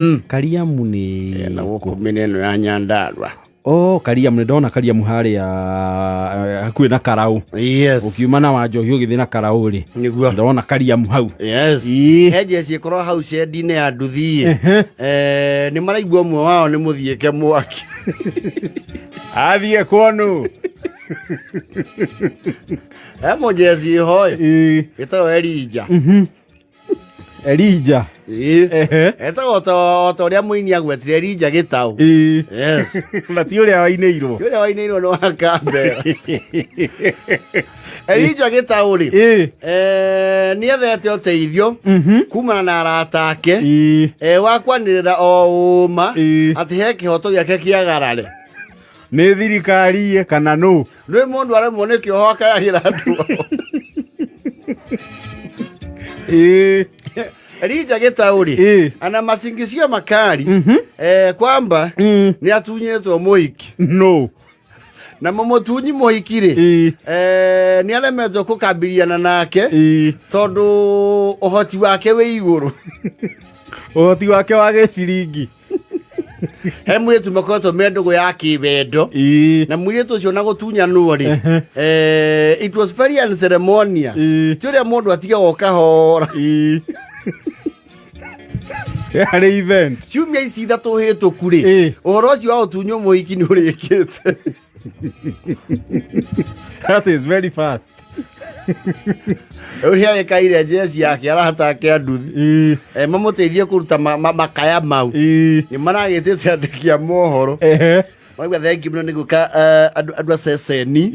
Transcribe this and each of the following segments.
Kariamu nĩ Na gũkũ mĩena ĩno ya Nyandarua. Oh, Kariamu, nĩ ndona Kariamu harĩa hakuhĩ na Karaũ. Yes. Ũkiuma na Wanjohi ũgĩthiĩ na Karaũ rĩ, Nĩguo. ndona Kariamu hau. Yes. Ii. He njeci ĩkorwo hau cendi-inĩ ya nduthi. Nĩ maraigua ũmwe wao nĩ mũthiĩke mwaki. Athiĩ kwonu. He mũnjeci ĩho ĩ. Ii. Ĩtagwo Elija. Elija. Ĩĩ. Ehe. Etagwo o ta ũrĩa mũini agwetire Elija Gĩtaũ. Ĩĩ. Yes. Na ti ũrĩa wainĩirwo. Ti ũrĩa wainĩirwo nĩ wa Kambera. Elija Gĩtaũ rĩ. Ĩĩ. Nĩ ethete ũteithio kumana na arata ake. Ĩĩ. Wa kwanĩrĩra o ũma Ĩĩ. atĩ he kĩhoto gĩake kĩagarare. Nĩ thirikari ĩ kana nũ? Nĩ mũndũ aremwo nĩ kĩoho akayagĩra andũ. Ĩĩ. Elija Gĩtaũ rĩ Ĩĩ. ana masingisio makali kwamba nĩ atunyĩtwo mũhiki. No. Na mũmũtunyi mũhiki rĩ, Ĩĩ. nĩ aremetwo kũkambiriana nake Ĩĩ. tondũ ũhoti wake wĩ igũrũ. Ũhoti wake wa gĩciringi. He mũirĩtu makoretwo me ndũgũ ya kĩwendo. Ĩĩ. Na mũirĩtu ũcio na gũtunyanwo rĩ, it was very unceremonious. Ĩĩ. Ti ũrĩa mũndũ atigaga o kahora. Ĩĩ. Yarĩ event. Ciumia ici ithatũ hĩtũku rĩ, Ĩĩ. ũhoro ũcio wa gũtunywo mũhiki nĩ ũrĩkĩte. That is very fast. Ũrĩa wĩkaire njeci yake arata ake a nduthi Ĩĩ. Mamũteithie kũruta makaya mau. Ĩĩ. Nĩ maragĩtĩte andĩki a mohoro. Ehe. Marauga thengiũ mũno nĩ gũka andũ a ceceni.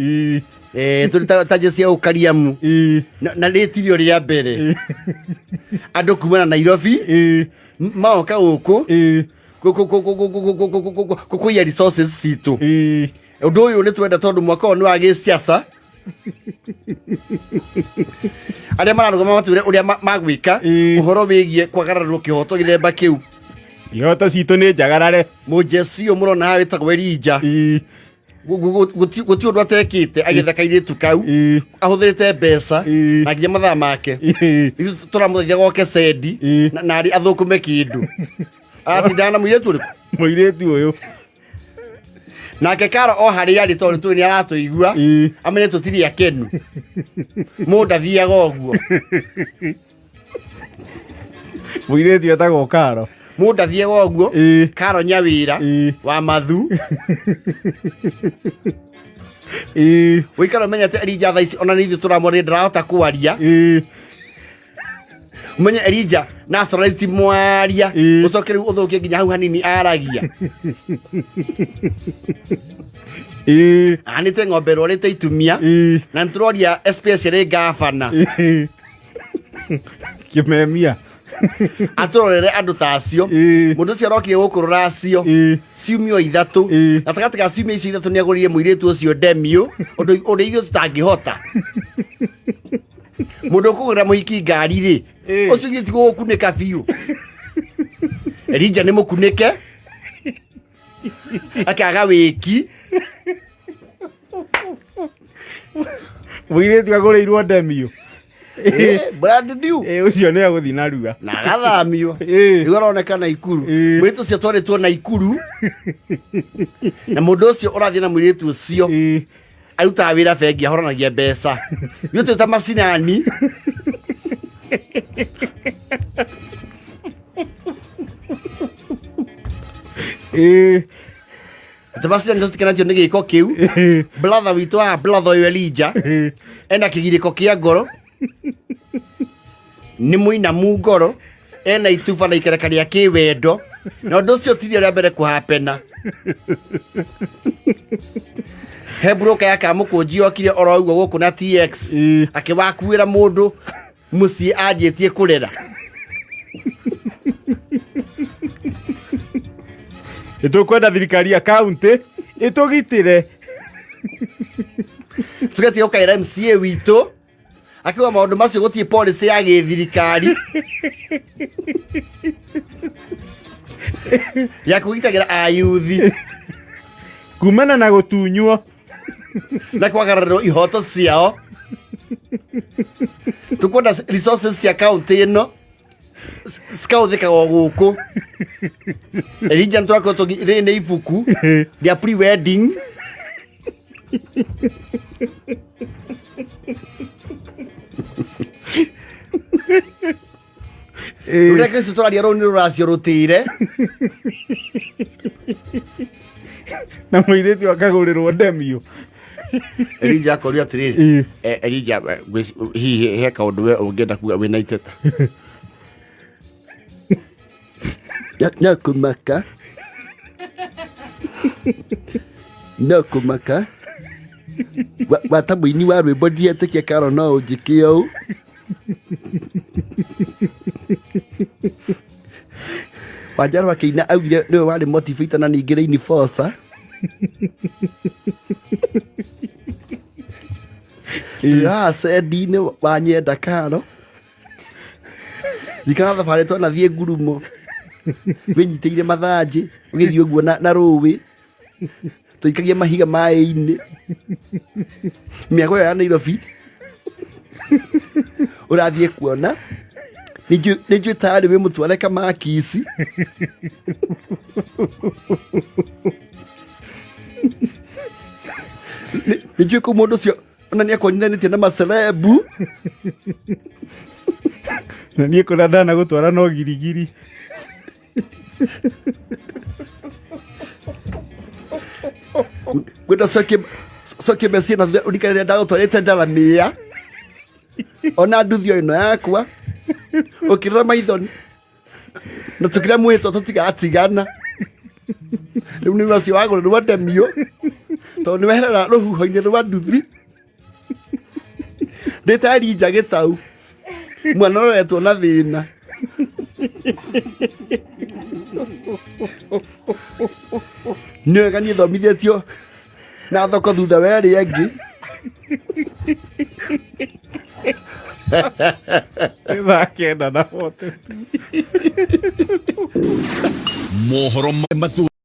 Ĩĩ. Tũrĩ ta njeci ya Ũkariamu. Ĩĩ. Na rĩtirio rĩa mbere andũ kumana Nairobi Ĩĩ. maoka gũkũ Ĩĩ. kũiya resources citũ. Ĩĩ. Ũndũ ũyũ nĩ twenda tondũ mwaka ũyũ nĩ wa gĩsiasa, arĩa mararũgama matwĩre ũrĩa magwĩka Ĩĩ. ũhoro wĩgiĩ kwagararwo kĩhoto gĩthemba kĩu. Ihoto citũ nĩ njagarare. Mũnjeci ũyũ mũrona haha wĩtagwo Elija, Ĩĩ. gũtirĩ ũndũ atekĩte agĩetha kairĩtu kau. Ĩĩ. Ahũthĩrĩte mbeca Ĩĩ. na nginya mathaa make. Ĩĩ. Ithuĩ tũramũteithia goke cendi Ĩĩ. na arĩ athũkũme kĩndũ atindaga na mũirĩtu ũrĩkũ. Mũirĩtu ũyũ. Nake Karo o harĩa arĩ, tondũ tũĩ nĩ aratũigua, Ĩĩ. amenye tũtirĩ akenu. Mũndũ athiaga ũguo. Mũirĩtu etagwo Karo. Mũndũ athiaga ũguo. Ĩĩ. Karo Nyawĩra Ĩĩ. wa Mathu. Ĩĩ. Ũikara ũmenyete Elija thaa ici ona nĩ ithuĩ tũramwarĩria ndarahota kwaria. Ĩĩ. Ũmenye Elija naturally ti mwaria. Ĩĩ. Ũcoke rĩu ũthũkie nginya hau hanini aragia. Ĩĩ. Ahanĩte ng'ombe ĩrwarĩte itumia. Ĩĩ. Na nĩtũroria especially gavana Ĩĩ. Kĩmemia. Atũrorere andũ ta acio. Ĩĩ. Mũndũ ũcio arokire gũkũ rũracio Ĩĩ. ciumia ithatũ. Ĩĩ. Gatagatĩ ga ciumia icio ithatũ nĩ agũrire mũirĩtu ũcio ndemiũ, ũndũ ũrĩa ithuĩ tũtangĩhota. Mũndũ ũkũgũrĩra mũhiki ngari rĩ, Ĩĩ. ũcio githĩ ti gũgũkunĩka biũ? Elija nĩ mũkunĩke akaga wĩki. Mũirĩtu agũrĩirwo ndemiũ. Brand new. Ĩĩ, ũcio nĩ agũthiĩ narua. Na agathamio. Ĩĩ. Rĩu aroneka Naikuru. Ĩĩ. Mũirĩtu ũcio atwarĩtwo Naikuru, na mũndũ ũcio ũrathiĩ na mũirĩtu ũcio Ĩĩ. arutaga wĩra bengi, ahoranagia mbeca. Ithuĩ twĩ ta macinani. Ĩĩ. Ta macinani tũtikenatio nĩ gĩko kĩu. Ĩĩ. Brother witũ haha, brother ũyũ Elija Ĩĩ. ena kĩgirĩko kĩa ngoro, nĩ mũinamu ngoro, ena ituba na ikereka rĩa kĩwendo, na ũndũ ũcio tirio rĩa mbere kũhapena. He broker ya Kamũkũnji yokire oro ũguo gũkũ na TX, Ĩĩ. akĩwakuĩra mũndũ mũciĩ anjĩtie kũrera. Nĩtũkwenda thirikari ya kaunti ĩtũgitĩre. Tũgetie gũkaĩra MCA witũ akiuga maũndũ macio gũtirĩ policy ya gĩthirikari ya kũgitagĩra ayuthi kumana na gũtunywo na kwagararĩrwo ihoto ciao. Tukwenda resources cia kaunti ĩno. Cikaũthĩkaga o gũkũ. Elija nĩtũrakorwo rĩrĩ nĩ ibuku rĩa pre wedding. Rũrĩa kĩcio tũraria rũu nĩ rũracio rũtĩre. Na mũirĩtu akagũrĩrwo ndemio. Elija akorio atĩrĩrĩ. Elija, hihi he kaũndũ we ũngĩenda kuga wĩna iteta? No kũmaka, no kũmaka. Wata mũini wa rwĩmbo ndietĩkia karo no ũnjĩke ũũ. Wanjaro akĩina augire nĩwe warĩ motivator na ningĩ reinforcer. Haha cendi-inĩ wanyenda karo rikana thabarĩ twanathiĩ ngurumo wĩnyitĩire mathanjĩ ũgĩthiĩ ũguo na rũĩ tũikagia mahiga maĩ-inĩ mĩago ĩyo ya Nairobi ũrathiĩ kuona nĩnjũĩ tayarĩ wĩ mũtware kamakisi. Nĩnjũĩ kũu mũndũ ũcio ona nĩ akuonithanĩtie na macerebu. Na niĩ kũrĩa ndanagũtwara no girigiri. Ngwenda cokie meciria na thutha ũrikane rĩrĩa ndagũtwarĩte ndaramĩa ona nduthi o ĩno yakwa ũkĩrora maitho na tũkĩra mwĩtwa tũtigatigana. Rĩu nĩ ũcio wagũrĩrwo ndemio tondũ nĩ weherera rũhuho-inĩ rwa nduthi. Ndĩ ta Elijah Gĩtau, mwana ũroretwo na thĩna. Nĩ wega niĩ thomithĩtio na thoko thutha wa ĩrĩa ĩngĩ. Thaa 9:42. Mohoro mathu.